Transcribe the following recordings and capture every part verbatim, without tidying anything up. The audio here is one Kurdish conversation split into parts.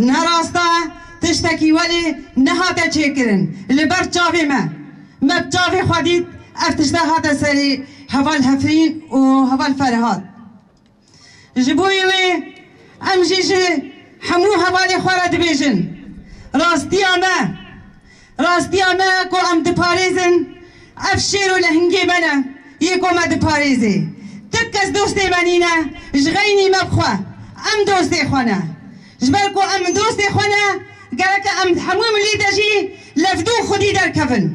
Ne rast e, tiştekî welê nehate çêkirin li ber çavê me. Me bi çavê xwe dît ev tişte hate serê heval Hefrîn û heval Ferhat. Ji bo wê em jî ji hemû hevalê xwe re dibêjin, rastiya me, rastiya me ku em diparêzin, ev şêr û lehingê me ne, yê ku me diparêzê. Tu kes dostê me nîne, ji xeynî me bixwe, em dostê xwe ne. Ji ber ku em dostê xwe ne, gereke em hemû milî de jî levdû xwedî derkevin.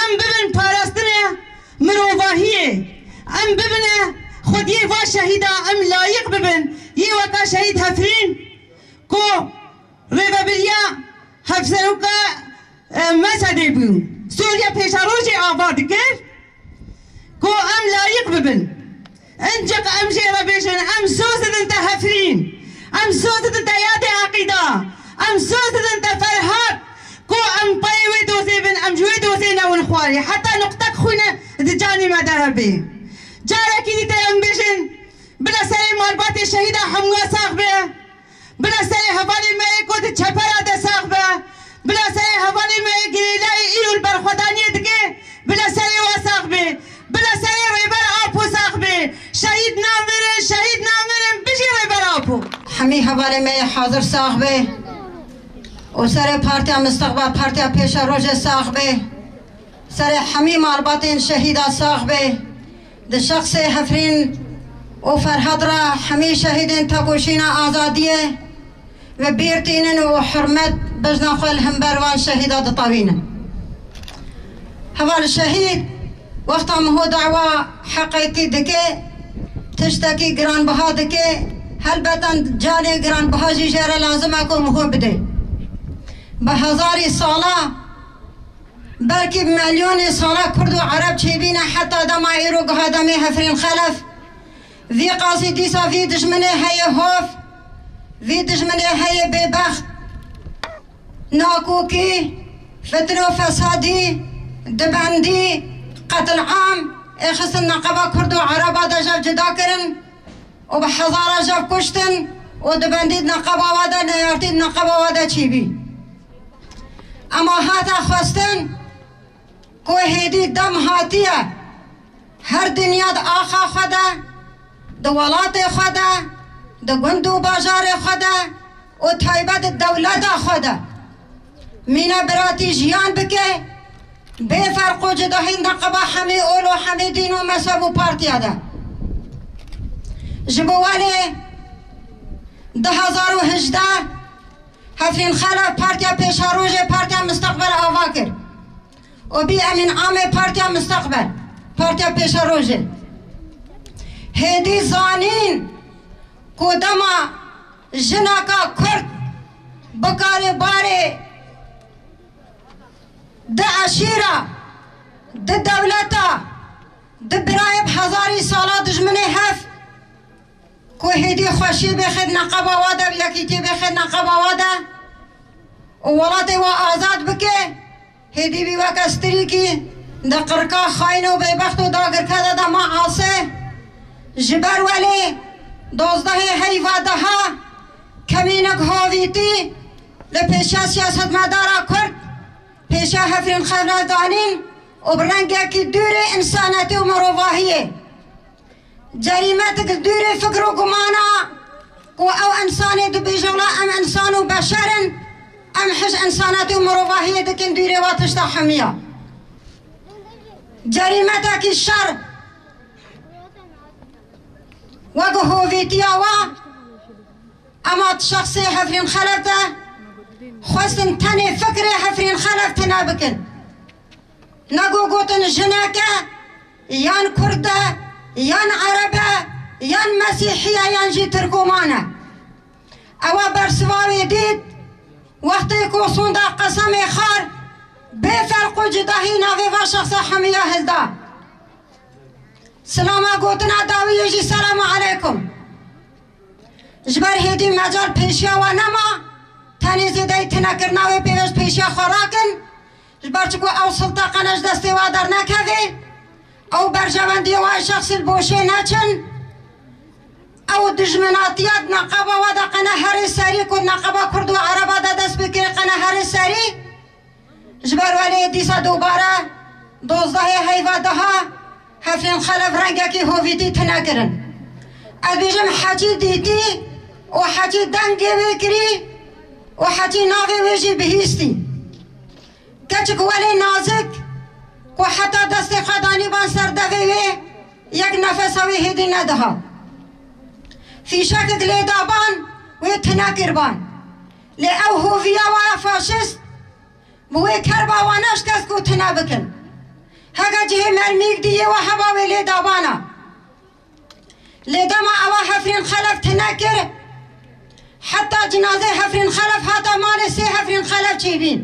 Em bibin parastinê mirovahiyê. Em bibine xwediyê va şehîda, em layiq bibin yê weka şehîd Hefrîn ku rêvebiriya hevseroka, e, mesedê bû. Sûriye pêşerojê ava dikir ku em layiq bibin. Hincik em jê re bêjin, em soz didin te Hefrîn, em soz didin te yadê Eqîda, em soz didin te Ferhat, ku em payê wê dozê bin, em ji wê dozê newin xwarê. Heta nuqtek xwîne di canê me de hebe. Carekî dî te em bêjin, bila serê malbatê şehîda hemûya sax be. Bila serê hevalê me yê ku di çepera de sax be. Bila serê hevalê me yê girêlayê îro li berxwedaniyê dike, bila serê we sax be. Bila serê Rêber Apo sax be. Şehîd namirin, şehîd namirin, bijî Rêber Apo. Hemî hevalê me yê hazir sax be. Û serê Partiya Misteqbel, Partiya Pêşerojê sax be. Serê hemî malbatên şehîda sax be. Di şexsê Hefrîn û Ferhad re hemî şehîdên tekoşîna azadiyê bi bîr tînin û hurmet bejna xwe li hember van şehîda ditewînin. Heval şehîd wexta miho dawa heqekî dike, tiştekî giranbiha dike, helbeta canê giranbiha jî jê re lazim e ku miho bide. Bi hezarî sala, belkî milyonê sala Kurd û Ereb çêbîne heta dema îro giha demê Hefrîn Xelef. Vî qasî dîsa vî dijminê heye hov, vî dijminê heye bêbext, nakokî, fitne û fesadî, dibendî, qetil'am ê xistin neqeba Kurd û Ereba de jev cida kirin û bi hezara jev kuştin û dibendî di neqeba wa de, neyartî di neqeba wa de çêbî. Ema hate xwestin ku hêdî dem hatiye, her dinya di axa xwe de, di welatê xwe de, di gund û bajarê xwe de û taybet di dewleta xwe de mîne biratî jiyan bike, bê ferq û cudahî neqeba hemî ol û hemî dîn û mezheb û partiya de. Ji bo welê du hezar û hejdeh Hefrîn Xelef Partiya Pêşerojê Partiya Misteqbel ava kir û bî emîn amê Partiya Misteqbel, Partiya Pêşerojê. Hêdî zanîn ku dema jineka Kurd bikarê barê di eşîra, di dewleta, di birayê bi hezarî sala dijminê hev, ku hêdî xweşiyê bêxêt neqeba wa de, yekîtiyê bêxêt neqeba wa de û welatê wa azad bike, hêdî bî weke strîkî di qirka xayîn û bêbext û dagirke de dema asê. Ji ber welê dozdehê heyva deha kemînek hovîtî li pêşiya siyasetmedara Kurd, pêşiya Hefrîn Xelef danîn û bi rengekî dûrê însanetî û mirovahiyê. Cerîmetik li dûrê fikr û gumana ku ew însanê dibêje, wela em însan û beşer in, em hij însanetî û mirovahiyê dikin dûrê wa tişta hemiya. Cerîmetekî şer wek hovîtiya wa, ema di şexsê Hefrîn Xelef de xwestin tenê fikrê Hefrîn Xelef tune bikin. Nego gotin jinek e, yan Kurd e, yan Ereb e, yan Mesîhî ye, yan jî Tirkoman e. Ewa bersiva wê dît, wextê ku sonda qesemê xwar, bê ferq û cudahî navê va şexsa hemiya hilda. Silama gotina dawî yê jî selamu aleykum. Ji ber hêdî mecal pêşiya we nema, tenê zêdeyî tinekirina wê pêvêj pêşiya xwe rakin, ji ber çiku ew silta qene ji destê we dernekeve, ew berjewendiyê we şexsî li boşê neçin. û dijminatiya di neqeba we de qene herê serî, ku di neqeba Kurd û Ereba de dest pê kir qene herê serî. Ji ber welê dîsa dubare dozdehê heyva daha Hefrîn Xelef rengekî hovîtî tune kirin. Ez bêjim, heçî dîtî û heçî dengê wê kirî û heçî navê wê jî bihîstî. Keçik welê nazik ku heta destê xwe danîban ser devê wê, yek nefesa wê hêdî nediha. Fîşekek lê daban, wê tune kirban. Lê ew hoviya we ya faşist bi wê kerba wan naşkest ku tune bikin. Heke cihê mermîk dî yê we heba wê lê dabana. Lê dema ewa Hefrîn Xelef tune kir, heta cinazê Hefrîn Xelef hata malê sê Hefrîn Xelef çêbîn.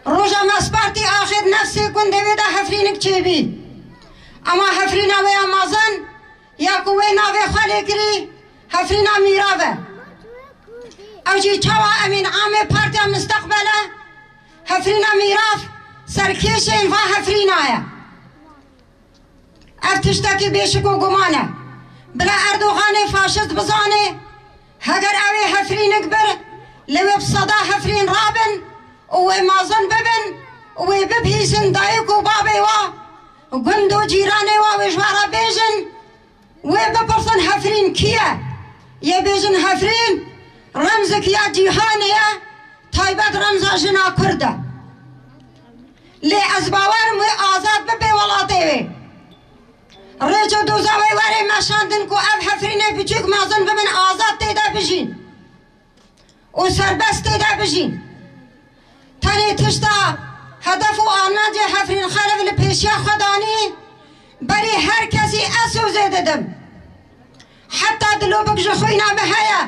Roja me spartî axir nefsê gundê wê de Hefrînik çêbî. Ema Hefrîna wê ya mezin, ya ku wê navê xwe lê kirî, Hefrîna Mîrav e. Ew jî çawa emîn amê Partiya Misteqbel e, Hefrîna Mîrav serkêşên va Hefrîna ye. Ev tiştekî bêşik û guman e. Bila Erdoganê faşist bizane, heger ew ê Hefrînik bir, lê wê bi seda Hefrîn rabin û wê mezin bibin û wê bibihîzin dayik û babê wa, gund û cîranê wa wê ji we re bêjin, wê bipirsin Hefrîn kî ye? Yê bêjin Hefrîn remzek ya cîhanê ye, taybet remza jina Kurd e. Lê ez bawerim wê azad bibe welatê wê. Rêç û doza wê were meşandin ku ev Hefrînê biçûk mezin bibin, azad tê de bijîn û serbest tê de bijîn. Tenê tişta hedef û armancê Hefrîn Xelef li pêşiya xwe danî, berî her kesî ez sozê didim. Heta dilobik ji xwîna me heye.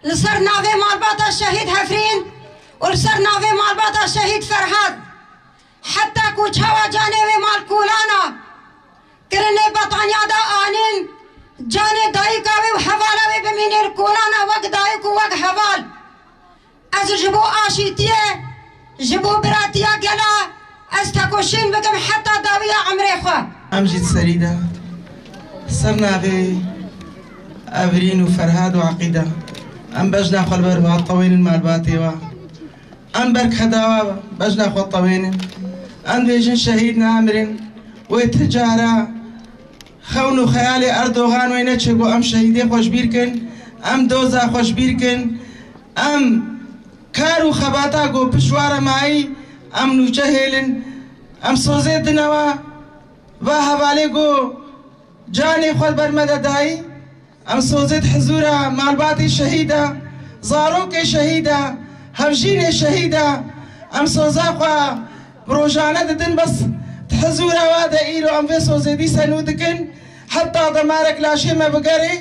Li ser navê malbata Şehîd Hefrîn û li ser navê malbata Şehîd Ferhad, heta ku çawa canê wê mal kolana, kirinê betaniya de anîn, canê dayika wê û hevala wê bimînê li kolana wek dayik û wek heval. Ez ji bo aşîtiyê, ji bo biratiya gela, ez tekoşîn bikim heta dawiya emrê xwe. Em jî di serî de ser navê Evrîn û Ferhad û Eqîda, em bejna xwe li ber va tewênin malbatê wa. Em berk hedawa bejna xwe tewênin. Em dibêjin şehîd namirin. Wê ti cara xewn û xeyalê Erdogan wê neçe ku em şehîdê xwe ji bîr kin, em doza xwe ji bîr kin, em kar û xebata ku pişt wa re mayî, em nûçe hêlin, em sozê dine wa, va hevalê ku canê xwe ber me de dayî, em sozê di hizûra malbatê şehîda, zarokê şehîda, hevjînê şehîda, em soza xwe bi rojane didin, bes di hizûra wa de îro em vê sozê dîsa nû dikin, heta demarek laşê me bigerê,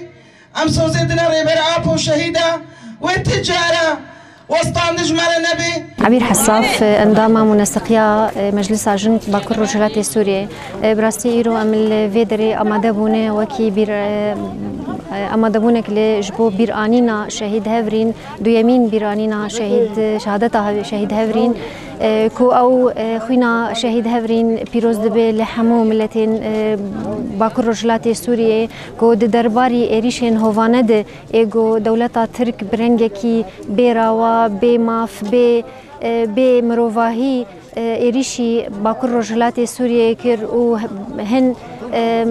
em sozê dine Rêber Apo şehîda, wê ti cara westandin ji me re nebe. Ebîr Hesaf, endama muneseqiya, e, Meclisa Jin Bakur Rojhilatê Sûriyê. E, bi rastî îro em li vê derê amade bûne wekî bîr, e, e, amadebûnek li ji bo bîranîna Şehîd Hevrîn, duyemîn bîranîna Şehîd, şehadeta Hev-, Şehîd Hevrîn, e, ku ew, e, xwîna Şehîd Hevrîn pîroz dibe li hemû miletên, e, Bakur Rojhilatê Sûriyê, ku di derbarî êrîşên hovane de ê ku dewleta Tirk bi rengekî bê rawa, bê maf, bê, e, bê mirovahî, e, êrîşî Bakur Rojhilatê Sûriyeyê kir û hin, e,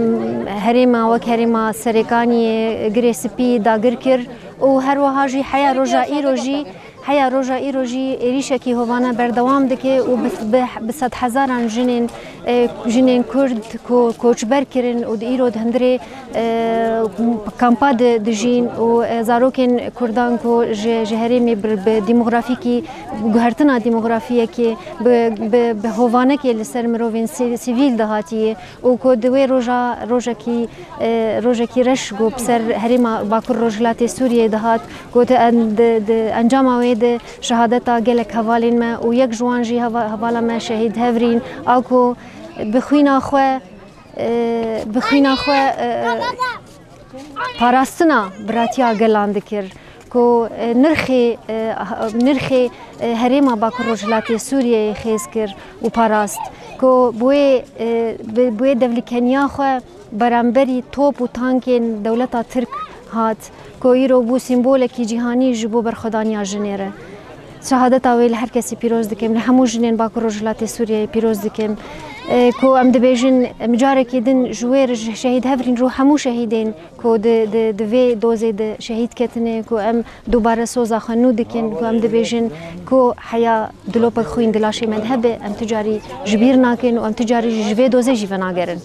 herêma wek herêma Serêkaniyê, Girê Spî dagir kir û her wiha jî heya roja îro jî, heya roja îro jî êrîşekî hovane berdewam dike û bi, bi, bi sedhezaran jinên, e, jinên Kurd ku koçber kirin û di îro di hundirê, e, kampa di, dijîn û, e, zarokên Kurdan ku ji, ji herêmê bi, bi demografîkî, guhertina demografiyekê, bi, bi, bi hovanekê li ser mirovên si-, sivîl de hatiye û ku di wê roja, rojekî, e, rojekî reş ku bi ser herêma Bakur Rojhilatê Sûriyê dihat, ku di en-, di, di encama wê de şehadeta gelek hevalên me û yek ji wan jî heva-, hevala me Şehîd Hevrîn a ku bi xwîna xwe, e, bi xwîna xwe, e, parastina biratiya gelan dikir Ku e, nirxê e, ha- nirxê e, herêma Bakur Rojhilatê Sûriyeyê xêz kir û parast. Ku bi wê e, bi bi wê devlikeniya xwe beramberî top û tankên dewleta Tirk hat. Ku îro bû sîmbolekî cîhanî ji bo berxwedaniya jinê re. Şehadeta wê li her kesî pîroz dikim, li hemû jinên Bakur Rojhilatê Sûriyeyê pîroz dikim. E, ku em dibêjin, em carekî din ji wê re ji şehîd Hevrîn rû hemû şehîdên ku di, di, di vê dozê de şehîd ketine, ku em dubare soza xwe nû dikin, ku em dibêjin ku heya dilopek xwîn di laşê me de hebe, em tu carî ji bîr nakin û em tu carî jî ji vê dozê jî venagerin.